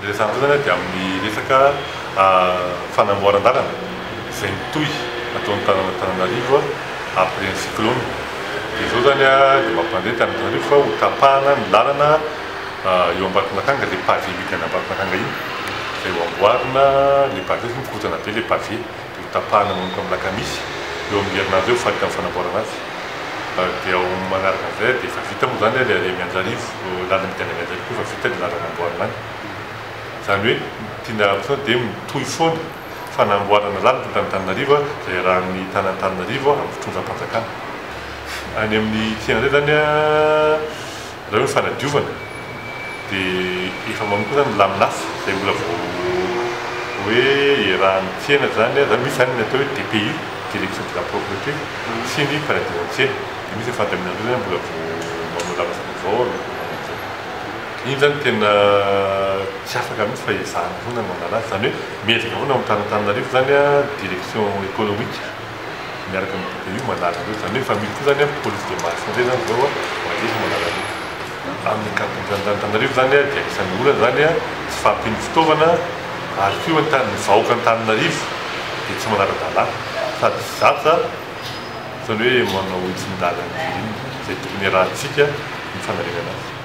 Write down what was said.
Ny resahana koa izany dia amin'ny resaka fanamboaran-dalana izay mitohy ataon'ny tanàn'Antananarivo après ny cyclone. Dia izao izany dia mampandre ny tanàn'Antananarivo fa ho tapahana ny lalana eo Ambatonakanga, ilay pavé mihidy any Ambatonakanga iny, izay ho amboarina ilay pavé satria mikorontana be ilay pavé, dia ho tapahana manomboka amin'ny lakamisy eo amin'ny herinandro eo ho faritany fanamboarana azy. Dia ao amin'ny manaraka an'izay dia efa vita moa izany ilay arrêt Mianjarivo, lalana mihidy any Mianjarivo koa efa vita ilay lalana amboarina any. Izany hoe ny tiana hampiseho dia mitohy foana fanamboarana lalana eto Antananarivo izay iarahan'ny tanan'Antananarivo amin'ny fitondram-panjakana. Any amin'ny tsena indray izany raha hoe ny fanadiovana dia efa manomboka izany ny lamin'asa izay mbola vao hoe iarahan'ny tsena izany, izany misy izany ny atao hoe DPU, Direction de la Propreté, sy ny fanadiovan-tsena. Dia misy ny fandaminana indray izany mbola vao manao lamin'asa vaovao aloha manao an'izay. Iny izany tena tsy afaka mihitsy fa ezahana foana ny manala azy. Izany hoe miezaka foana ao amin'ny tan'Antananarivo izany direction économique miaraka amin'ny DPU manala an'ireo. Izany hoe efa misy koa izany police de marche indray izany izao mandeha manala an'ireo. Amin'ny ankapobeny Antananarivo izany dia anisan'ny olana izany tsy fahampian'ny fitaovana ary koa ny vahoaka Antananarivo dia tsy manara-dalàna sady tsy zatra izany hoe manao hitsin-dalana inona izay tokony iarahantsika ny fanarenana azy.